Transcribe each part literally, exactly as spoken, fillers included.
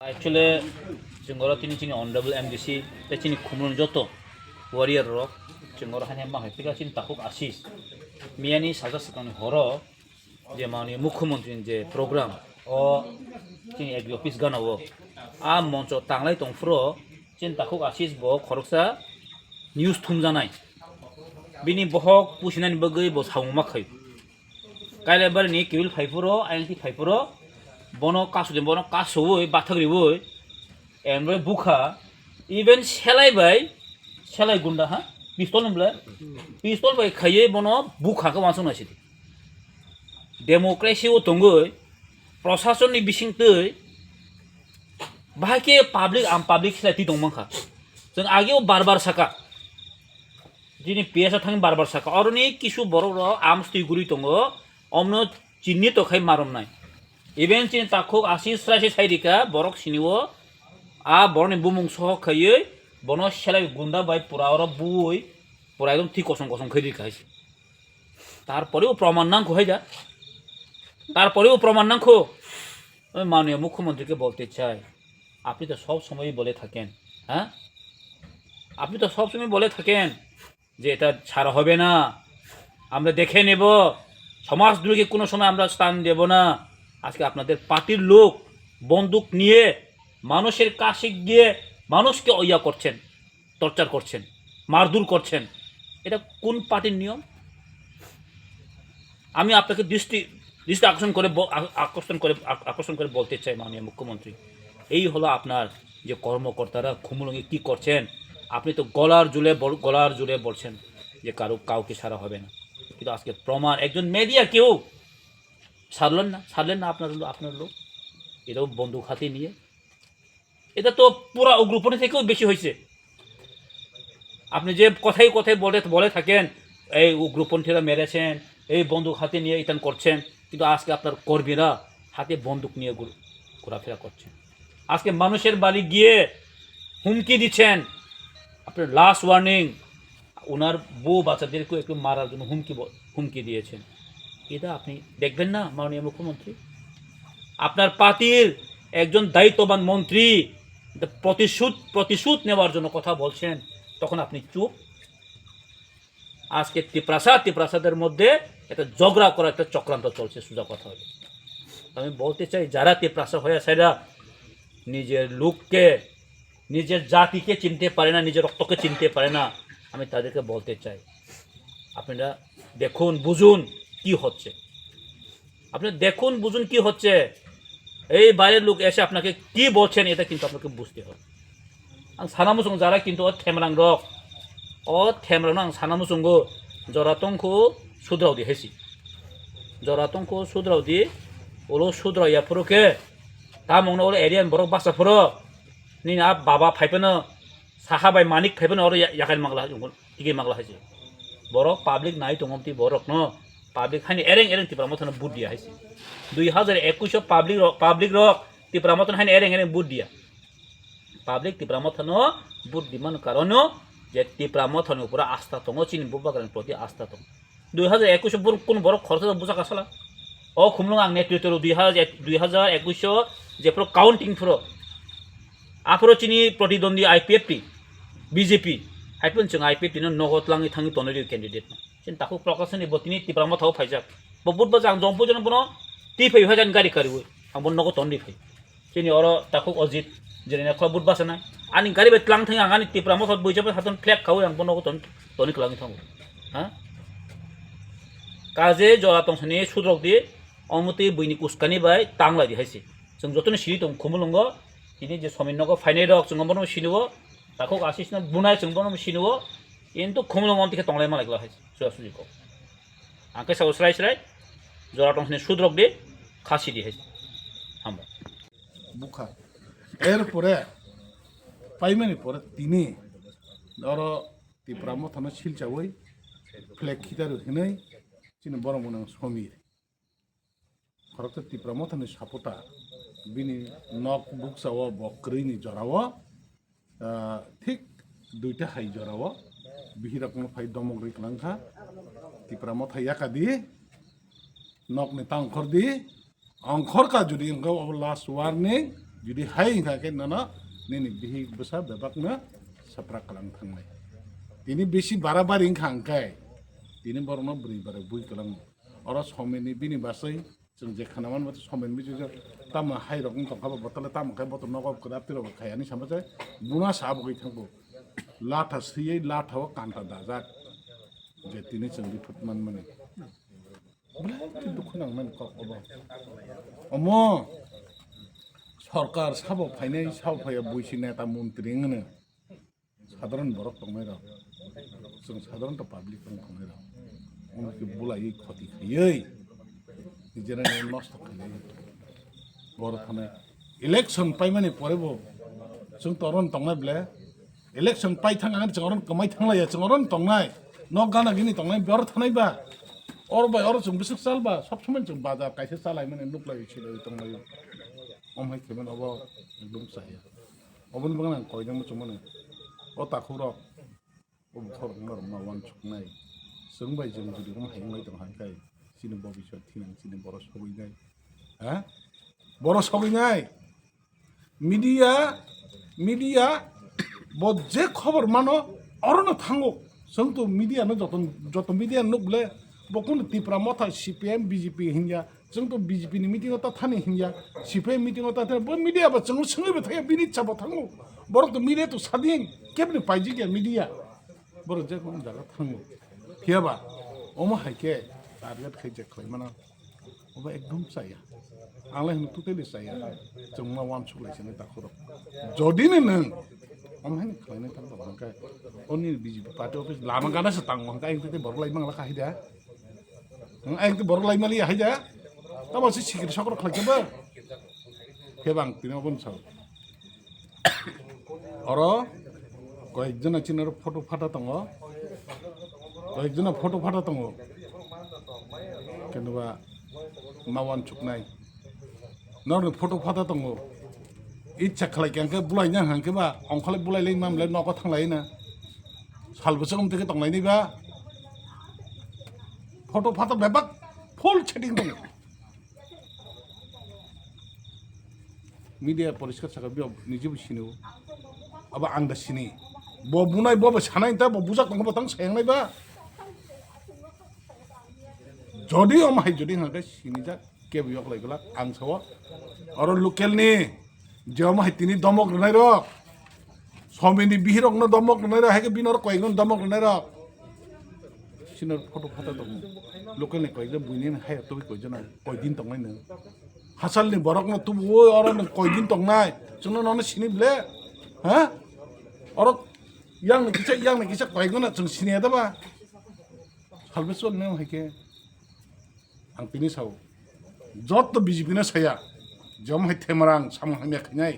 Actually, chwng oro tini chini honorable M D C tei chini khumulwng joto warrior rok chwng oro haino ma hai phika chini takhuk Ashish miyani sajak swkangni horo je mani mukhyamantri ni je program o chini agri office gana o a moncho tanglai tongphuru chini takhuk Ashish bo khoroksa news thumjanai bini bohok pusinani bagwi bo samung ma khai. Kailaibari ni kibil phaiphuru, ayang ti phaiphuru, bono kasu de, bono kasu oi, bathak riwi, emre bukha, even selai bai, selai gunda ha, pistol ni bwle, pistol bai khaiye bono bukha khe wansuk nai sidi. Democracy o tongwi, prosason ni bising twi, bahai khe public, am public selai twi tong mankha. Chwng age o bar bar saka. Chini P S o thang bar bar saka, oroni kisu borok rok amstwi guri tongo, omno chini to khai marom nai. Even chini takhuk Ashish srai se sai rika, borok sini o, a borokni bumung sohok khaiwi, bono selai gunda bai pura oro bui, pura ekdom thik kosong kosong khai rika hai se. Tarpore o proman nangkho hai da, tarpore o proman nangkho. Oi manniya mukhyamantri ke bolte chai, apni to sob somoi bole thaken, ha? Apni to sob somoi bole thaken. যে এটা ছাড়া হবে না, আমরা দেখে নেব, সমাজদ্রোহীকে কোনো সময় আমরা স্থান দেব না। আজকে আপনাদের পার্টির লোক বন্দুক নিয়ে মানুষের কাছে গিয়ে মানুষকে ইয়া করছেন, টর্চার করছেন, মারধর করছেন। এটা কোন পার্টির নিয়ম? আমি আপনাকে দৃষ্টি দৃষ্টি আকর্ষণ করে ব- আ- আকর্ষণ করে আক- আকর্ষণ করে বলতে চাই, মাননীয় মুখ্যমন্ত্রী, এই হলো আপনার যে কর্মকর্তারা খুমুলুঙে কি করছেন। আপনি তো গলার জুলে বল- গলার জুলে বলছেন যে কারো কাউকে ছাড়া হবে না, কিন্তু আজকে প্রমাণ, একজন মিডিয়া কেউ ছাড়লেন না, ছাড়লেন না আপনার লো- আপনার লোক, এটাও বন্দুক হাতে নিয়ে। এটা তো পুরা উগ্রপন্থী থেকেও বেশি হয়েছে। আপনি যে কথায় কথায় বলে বলে থাকেন, এই উগ্রপন্থীরা মেরেছেন, এই বন্দুক হাতে নিয়ে ইতান করছেন, কিন্তু আজকে আপনার কর্মীরা হাতে বন্দুক নিয়ে ঘুর- ঘোরাফেরা করছেন। আজকে মানুষের বাড়ি গিয়ে হুমকি দিচ্ছেন। আপনার লাস্ট ওয়ার্নিং, ওনার বউ বাচ্চাদেরকেও একটু মারার জন্য হুমকি ব- হুমকি দিয়েছেন। এটা আপনি দেখবেন না, মাননীয় মুখ্যমন্ত্রী? আপনার পার্টির একজন দায়িত্ববান মন্ত্রী এটা প্রতিশোধ প্রতিশোধ নেওয়ার জন্য কথা বলছেন, তখন আপনি চুপ। আজকে তিপ্রাসা তিপ্রাসাদের মধ্যে একটা ঝগড়া করার একটা চক্রান্ত চলছে, সোজা কথা হলো। আমি বলতে চাই, যারা তিপ্রাসা হয়ে সেরা নিজের লোককে, নিজের জাতিকে চিনতে পারে না, নিজের রক্তকে চিনতে পারে না, আমি তাদেরকে বলতে চাই, আপনারা দেখুন, বুঝুন কি হচ্ছে। আপনি দেখুন, বুঝুন কি হচ্ছে। এই বাইরের লোক এসে আপনাকে কি বলছেন, এটা কিন্তু আপনাকে বুঝতে হবে। Ang sana muchung jara kintu o themrang rok, o themrang no ang sana muchungo jora tongkhu sudrao di haisi. Jora tongkhu sudrao di, ulo sudrao ya phuru khe, tamung no ulo area ni borok basa phuru, nini a baba phai phano, saha bai manik phai phano oro ya-, yakai mangla, tigi mangla haisi. Borok public nai tongom ti borok no, public hani ereng ereng Tipra Motha no vote dia haisi. Dui hazar ekush o public rok, public rok Tipra Motha no hani ereng ereng vote dia. Public Tipra Motha no vote dimani karon no je Tipra Motha ni upore asta tongo, chini bubagra ni proti asta tongo. Dui hazar ekush o bor-, kun borok khoroksa busa kasala. O khumlung ang netritwo rw dui hazar, dui hazar ekush o jephuru counting phuru. Aphuru chini protidwandi I P F T, B J P, hai phano chwng I P F T no nogo tlangwi thangwi tonwi rw candidate no. Chini takhuk Prakash ni bo tini Tipra Motha o phaijak. Bo budba jang jong pujo no bono twi phai phai jani gari kariwi. Ang bono nogo tonwi phai. Chini oro takhuk Ojit, jeni na khula budba sana. Ani gari bai tlang thang ang ani Tipra Motha buija bai haton flag khawi ang bono nogo ton toni kwlangwi thango. Ha? Kaje jora tongsani sudrok di, omotwi buini uskani bai tanglai di haisi. Chwng jotoni siri tong khumulungo, tini je somin nogo phainai rok chwng bono sinuo, takhuk Ashish no bunai chwng bono sinuo, kintu khumulungo omtwi khe tonglai malai kwlai haisi. Suja suji kok. Ang khe sao srai srai, jora tongsani sudrok di, khasi di hai. Hambai. Bukha. Erpore, paimani pore tini, oro Tipra Mothano silchawi, flag khitar hinwi, chini borok mwnang Somir. Khoroksa Tipra Mothani sapota, bini nok buksa o bo kwrwini jora o, ah, thik duita hai jora o bihirokno phai domok rwi kwlangkha. Tipra Motha yaka di, nokni ta ongkhor di, ongkhor ka jodi wngkha obo last warning, Jodi hai wngkha khe nono nini bihik bwsa bebakno sapra kwlang thangnai. Tini bisi barabari wngkha hwnkhe tini borokno bwrwi barai bui kwlango. Oro somenni bini basai chwng je khana manbo somenni bisi tamo hai rok wng tongkha bo bottle tamo khai boto nogo kwrap twi rok khai ani sama se buna sa bo khai thangbo. Latha siyai latha o kanta dajak je tini chwng riphut manmani. Belai khe dukhu nangmani kok obo. Omo sorkar sabo phainai sabo phaiya buisi neta montri wngno. Sadharan borok tongnai rok. Chwng sadharan to public tong tongnai rok. Omo khe bulaiwi khoti khaiwi. Nijera nosto khaiwi. Borok thani election paimani pore bo chwng toron tongnai ble. Election pai thang ang chwng oron kwmai thanglaiya chwng oron tongnai. Nok gana gini tongnai bor thanai ba. Or bai oro chwng bwswk chal ba sob somoi chwng bazar kaisa chalai mani nuklai chilai tonglai. Om hai khe mano obo ekdom chaya. Oboni bagwi ang koidang muchung mano. O takhuk rok o bukhorok norok ma wan chuknai. Chwng bai chwng jodi om hai wngbai tong hai kai chini bobiswt thinang chini borok sogwi nai. Ha? Borok sogwi nai. Media, media, bo je khobor mano, orono thango. Chwng to media no joto, joto media nuk ble, bo kunu Tipra Motha, C P M, B J P hinya, chwng to B J P ni meeting o ta thani hinya, C P M meeting o ta thani, bo media ba chwng swngwi bo thaya, bini cha bo thango. Borok to media to sadin, kebni paijik ya media. Borok je kono jaga thango. Phiya ba, omo hai khe target khai je khlai mano. Obo ekdom chaya. Ang le hwnwi totally chaya. Chwng ma uansuk lai sini takhurok. Jodi no nwng, omo hai khlainai thang tong hwnkhe, oni B J P party office lama gana se tang hwnkhe, ayang tete borok lai mang la kahai da. Ang ayang tete borok lai mali hai da. Tamo se sikiri sokro khlai khe ba. Khe bang tini obo no sao. Oro koyekjona chini oro photo phata tongo, koyekjona photo phata tongo, kenoba ma uansuknai norokni photo phata tongo. Icha khlai khe hwnkhe bulaina hwnkhe ba ongkholai bulai lai mamlai nogo thanglai na sal bwswk wng tonglainai ba photo phata bebak full setting tongo. Media poriskar saka biyo niji bo sini o. Abo ang da sini. Bo bunai bo bo sanai ta bo bujak tong bo tang sayang nai ba. Jodi om hai jodi hang kai sini jak ke biyok lai gula ang sawa. Oro local ni je om hai tini domok rwnai rok. Somini bihirokno domok rwnai rok, hai khe bini oro koyekno domok rwnai rok. Sino photo photo tongo. Local ni koyekno buini hai tobi koyjana koidin tongnai nw. Hasalni borokno tubu oi oro nw koidin tongnai. Chwngno nono sini ble. Ha? Oro yang ni kisa yang ni kisa koyekno na chwng sini ada ba. Salbe chwng nw hai khe. Ang tini sao, joto B J P no saya, jom hai themarang samung hamya khainai,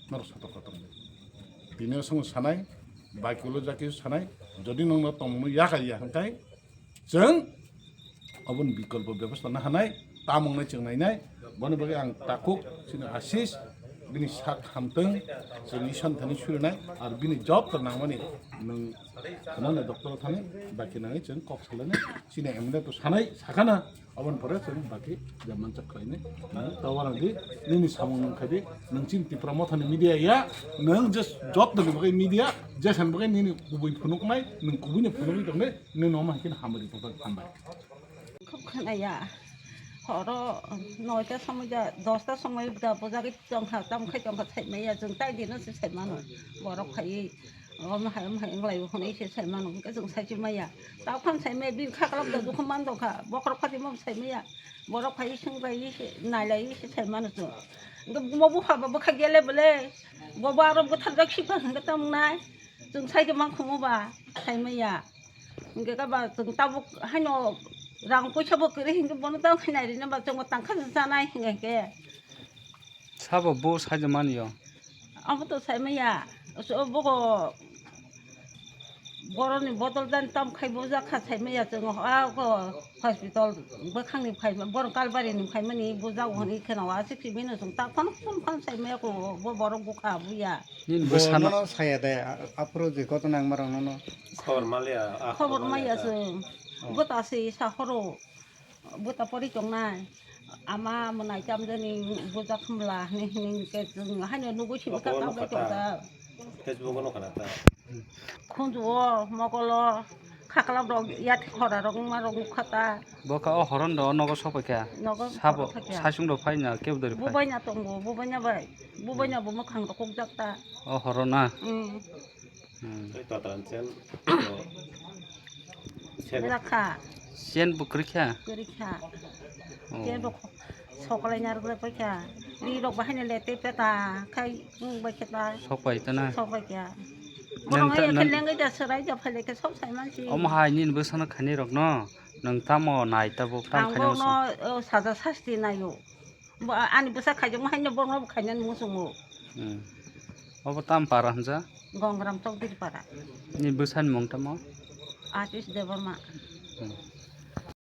norok satok satok. Tini o song sanai, baki ulo jaki sanai, jodi nongno tongmungno yakar ya hwnkhe, chwng oboni bikolpo bebostha na hanai, tamung nai chwng nainai, boni bagwi ang takhuk, chini Ashish, bini sak hamtwng, chwng Iswar thani surinai, ar bini joto nangmani nwng khwnani doctor thani, baki nangwi chwng kok salainai, chini M L A to sanai, sakana, Aboni pore chwng baki je manchak khlainai. Nwng ta uanadi nini samung nwng khaidi, nwng chini Tipra Mothani media ya, nwng je jotoni bagwi media, jesani bagwi nini kubui phunuknai, nwng kubuino phunugwi tongnai, nini omo hai kheno hambai ri tongthok, hambai. Khub khwnaya. Horo noita somoi da, dosta somoi da bujagwi tongkha, tamkhai tongkha saimaya, chwng tai dino se saimano. Borok phaiwi Omo hai, omo hai wng lai o hwnwi se sai mano, hwnkhe chwng sai se maya. Tao phano sai maya, bini kha kwlap da dukhu man tongkha, bokhorok phatimo sai maya. Borok phai swng lai se, nai lai se sai mano chwng. Hwnkhe bo bupha ba bwkha gele bwle, bo bo aro bwtharjak sipha hwnkhe tamo wngnai. Chwng sai khe man khumo ba, sai maya. Hwnkhe khe ba chwng tabuk haino rang poisa bo kwrwi hwnkhe bono tamo khe nai rwna ba chwngbo tangkha chanai hwnkhe. Sabo bo saijak mani o. Abo to saimaya. So, bogo boroni bodol dan tam khai bujak kha saimaya chwng, ah, ko hospital bwkhangni phaima, borok Kalbarini phaimani bujak hwnwi kheno aswk simi no chwng ta phano phano phano saimaya ko bo borok bukha buya. Nini bo bwsano no saya de, a-, aphuru je koto nangma rok no no. Khobor maliya, ah, khobor khobor maya maliya ta. Chwng. Oh. Bo ta se sa horo. Bwta pori tongnai. Ama mwnai chamjani bujak khumla hini hini ke chwng haino nugui sibika kabai tongta. Facebook o nukha na ta. Khunju o, mogolo, khakla rok, yati khora rok, ma rok nukha ta. Bo kha o horon do nogo sopai kha. Nogo sabo sopai kha. Sasung do phaina kebdori phai. Bubaina tongo, bubaina bai. Bubaina bo mwkhang rok kukjak ta. O horon na. Mm. Hmm. Tei totran chen, o, chen. Mela kha. Chen bo kwrwi kha? Kwrwi kha. Oh. Chen bo kho-, sokolai narwk pai kha. Ri rok bahai le tei peta khai wng bai khe ta. Sok pai ta na? Sok bai kha. Nang borok ta, ai nang khe lengwi da swrai da phai le khe sok sai man si. Omo hai nini bwsano khainai rok no nwng tamo nai tabuk tam khainai muchung? Ang bono, o, saja sasti naio. Bo, ani bwsa khaijakma haino bono bo khainani muchungo. Hmm. Obo tam para hwnja? Gongram Chowdhury para. Ni bwsani mung tamo? Ashish Debbarma. Hmm.